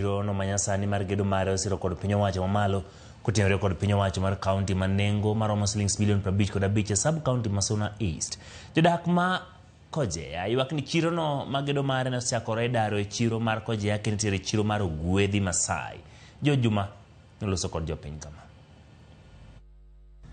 Chirono manyasani mar gedo mare osiro kod piny owacho mamalo kotenore kod piny owacho mar kaunti ma nengo maromo silings bilion 55 e sub kaunti ma Suna East. Jodak ma Kojea ywak ni chirono ma gedo mare ne osechakore daro e chiro mar Kojea kendo itere e chiro mar Ogwedhi Masai. George Juma noloso kod jopiny kama.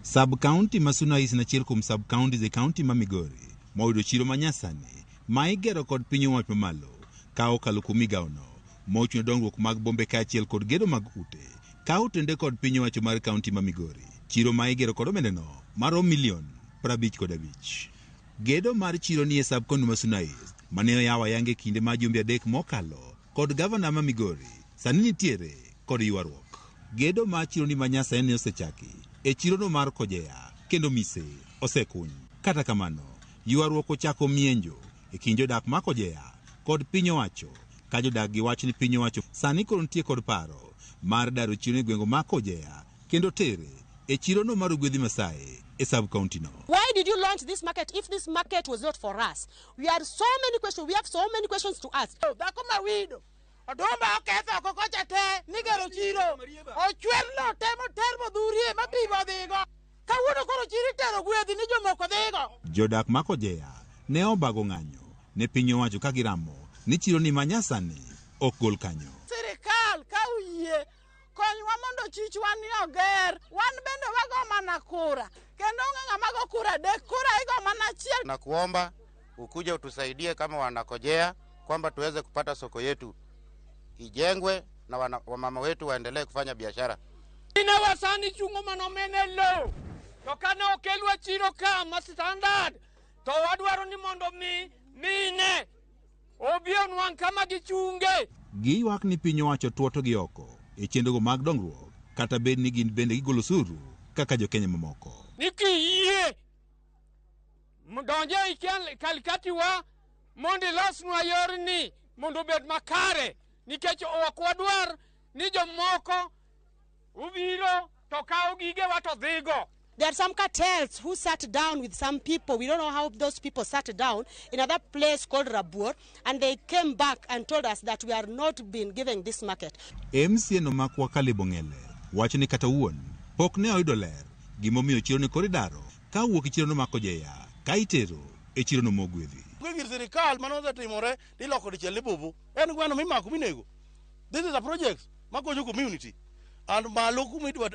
Sub county ma Suna East en achiel kuom sub counties e county ma Migori moyudo chiro manyasani ma igero kod piny owacho mamalo ka okalo kuom migawono mochung' ne dongruok mag bombe kaachiel kod gedo mag ute ka otende kod piny owacho mar county ma Migori. Chiro ma igero kod omendano marom milion 55. Gedo mar chiro ni e sub county ma Suna East mane oyaw ayanga e kinde mar jumbe 3 mokalo kod gavana ma Migori sani nitiere kod ywaruok. Gedo mar chironi ma nyasani ne osechaki e chirono mar Kojea kendo mise osekuny. Kata kamano, ywaruok ochako mienjo e kind jodak ma Kojea kod piny owacho ka jodak gi wach ni piny owacho sani koro nitie kod paro mar daro chiro e gwenge ma Kojea kendo tere e chirono mar Ogwedhi Masai e sub county no. Why did you launch this market if this market was not for us? We are so many questions. We have so many questions to ask. Dhako ma wido odumba oketho oko kocha te nigero chiro ochwer lo te moter modhurie ma pi bodhigo kawuono koro chiro itero gwedhi ni jomoko dhigo. Jodak ma Kojea ne obago ng'anyo ne piny owacho ka giramo ni chiro ni manyasani ok gol kanyo. Sirikal ka uyie konywa mondo chichwa ni oger, wan bende wago mana kura kendo onge ng'ama go kura 3, kura igo mana achiel. Na kuomba ukuje utusaidie kama wanakojea kwamba tuweze kupata soko yetu ijengwe na wamama wetu waendelee kufanya biashara. Ine wasani chungo manomene lo to kane okelwa chiro ka ma standard to wadwaro ni mondo mi mine obi onwang' kama gichunge. Giywak ni piny owacho tuoto gi oko e chenrogo mag dongruok kata bed ni gin bende gigolo osuru kaka jo-Kenya mamoko. Ni kiyie donje e kalikatiwa mondo ilosnwa yorni mondo obed makare nikech ok wadwar ni jomoko ubiro to kawo gigewa to dhigo. There are some cartels who sat down with some people. We don't know how those people sat down in another place called Rabuor, and they came back and told us that we are not being given this market. MCA no makwa Caleb Ong'ele wacho ni kata wuon pok ne oyudo ler gimomiyo chiro ni koro idaro ka owuok e chiro no mar Kojea ka itero e chiro no mogwedhi. Gir sirikal mane osetimore tiloko dichiel ni bubu en gweno mimako minego. This is a project makonyo community and malo kuma idwa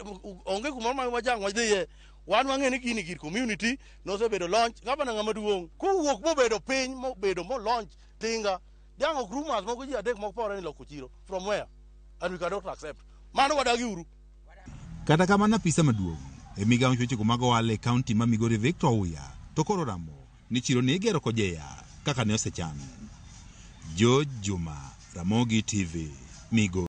onge kumoro ma wajang wadhiye wan wang'e ni gini gir community nosebedo launch gavana ng'ama duong' kowuok mobedo piny mobedo mo launch tinga jang ok rumors moko ji 3 moko pore ni loko chiro from where and we cannot accept mano wadagi uru. Kata kamano apisa maduong' e migawo weche mag ohala e kaunti ma Migori Victor Ouya to koro ramo ni chiro ni igero Kojea kaka ne osechan. George Juma, Ramogi TV, Migori.